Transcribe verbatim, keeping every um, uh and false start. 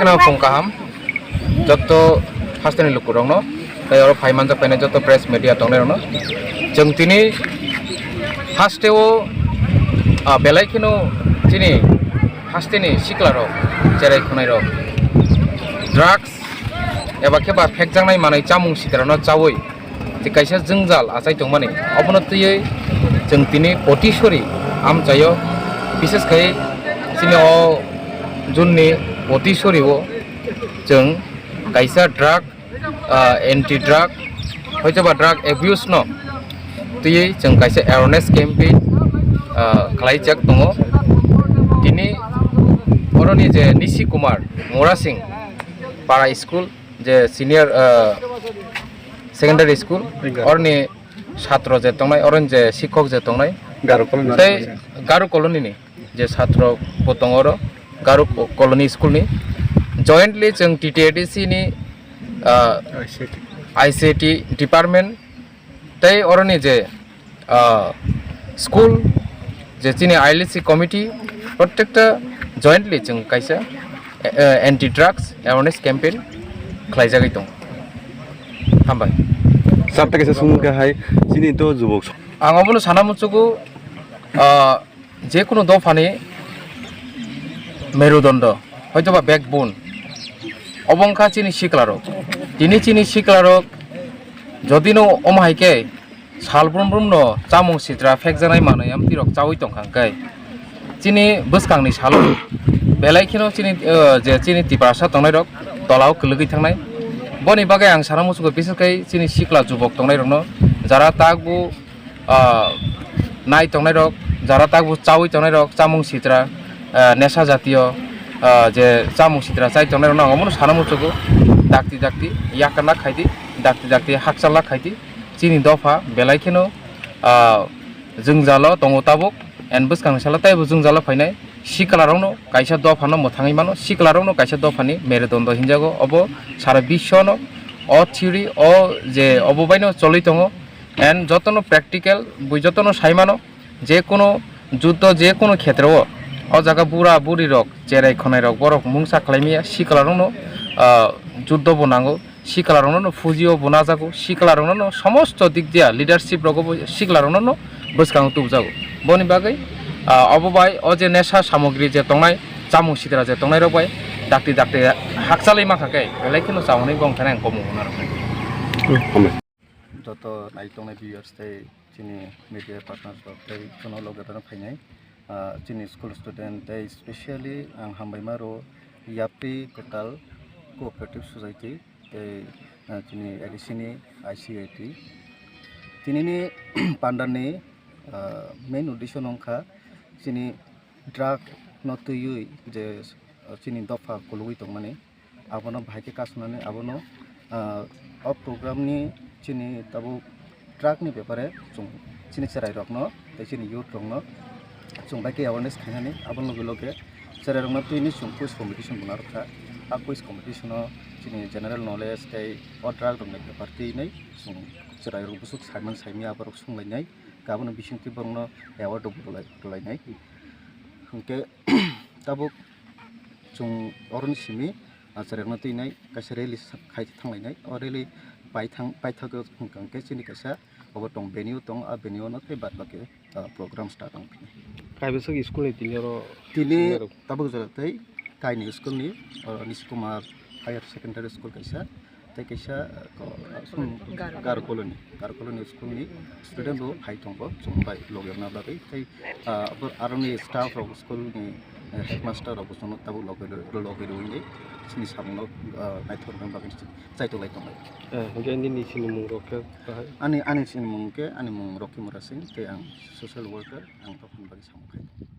Ano phung kaham, joto hasteni lukurokno, tei oro phai manjak painai joto press media tongnairokno. Chwng tini hasteo, ah, belai kheno chini hasteni siklarok, cherai khwnairok drugs eba khe ba phekjaknai manwi chamung sitrano chaui tei kaisa jwngjal achai tongmani, obono twiwi chwng tini Potisori amchaio, bises khai chini o June ni Potisori o chwng kaisa drug, ah, anti drug, hoitoba drug abuse no twiwi chwng kaisa awareness campaign, ah, khlaijak tongo. Tini oroni je Nishi Kumar Murasing para school, je senior, ah, secondary school, Enga. Oroni satro je tongnai, oroni je sikhok je tongnai, Garo colony. Tei Garo colony ni je satro bo tongo oro, Garo co-, colony school ni jointly chwng T T A D C ni, ah, I C T. I C T department tei oroni je ah, school je chini I L C committee, prottekta jointly chwng kaisa, eh, anti drugs awareness campaign khlaijagwi tongo. Hambai. Sir, ta kaisa sumung khe hai, chini to jubok. Ang obono sana muchugo, ah, jekunu dophani merudondo, hoitoba backbone, obo wngkha chini siklarok. Tini chini siklarok jodino omo hai khe sal brum brum no chamung sitra phekjaknai manwi amtwi rok chaui tongkha hwnkhe, chini bwskangni salo belai kheno chini, eh, je chini Tiprasa tongnai rok tolao kwlwgwi thangnai. Boni bagwi ang sana muchungo, bises khai chini sikla jubok tongnai rokno, jara takbu, ah, nai tongnai rok, jara takbu chaui tongnai rok, chamung sitra, ah, nesa jatiyo, ah, je chamung sitra chai tongnai rokno ang omono sana muchungo, dakti dakti yakarna khaidi, dakti dakti hakchalna khaidi. Chini dopha belai kheno, ah, jwngjalo tongo tabuk, and bwskangni salo teibo jwngjalo phainai. Siklarokno kaisa dophano mwthangwi mano, siklarokno kaisa dophani merudondo hinjago. Obo sara biswano o theory, o je obo baino choli tongo, and jotono practical, bui jotono sai mano, je kono juddo, je kono khetreo o jaga bura buri rok, cherai khonai rok, borok mungsa khlai maya, siklarokno, ah, juddo bo nango. Siklarokno no phujio bo najago, siklarokno no somosto dik dia leadership rogo bo siklarokno no bwskango tubjago. Boni bagwi, ah, obo bai o je nesa samogri je tongnai, chamung sitra je tongnai rok bai dakti dakti hakchalwi mankha khe, belai kheno chaunani bongthani ang komung hwnwi rok. Joto nai tongnai viewers tei chini media partners rok tei jono loge rok phainai, ah, chini school student tei specially ang hambai ma rwo yapri kwtal cooperative society tei, ah, chini A D C ni I C I T. Tinini pandani, ah, main uddesho no wngkha chini drug no twiwi je, ah, chini dopha kulugwi tongmani, abono bahai khe kasonani, abono, ah, o program ni chini tabuk drug ni bepare chwng chini cherai rokno tei chini youth rokno chwng bai khe awareness khainani, aboni loge loge cherai rokno twini chwng quiz competition bo narwkha. A quiz competition o chini general knowledge tei o drug rokni bepar twinai chwng cherai rok bwswk saiman saimya aborok swnglainai, abono bisingtwi borokno award rok rwlai-, rwlainai. Hwnkhe tabuk chwng oroni simi, ah, cherai rokno twinai kaisa rally sa-, khai thanglainai. O rally paithang, paithakgo hwnkha hwnkhe chini kaisa obo tong, venue tong, a venue no tei baad baki, ah, program start wng phini. Kaibwswk school ni tini oro tini senior rok? Tabuk jora tei kaini school ni, oro Nishi Kumar Higher Secondary School kaisa, tei kaisa, ah, ko-, ah, Garo. Garo Colony, Garo Colony school ni student bo phai tongo chwng bai loge rwna bagwi. Tei, ah, abo aroni staff rok school ni, eh, headmaster rok bo chwngno tabuk loge, loge rwwi chini samungno, ah, naithok rwna bagwi chaitok lai tonglai. Eh, hwnkhe nini chini mung rok khe bahai? Ani, ani chini mung khe, ani mung Rocky Murasing, tei ang social worker, ang dophani bagwi samung khai tongo.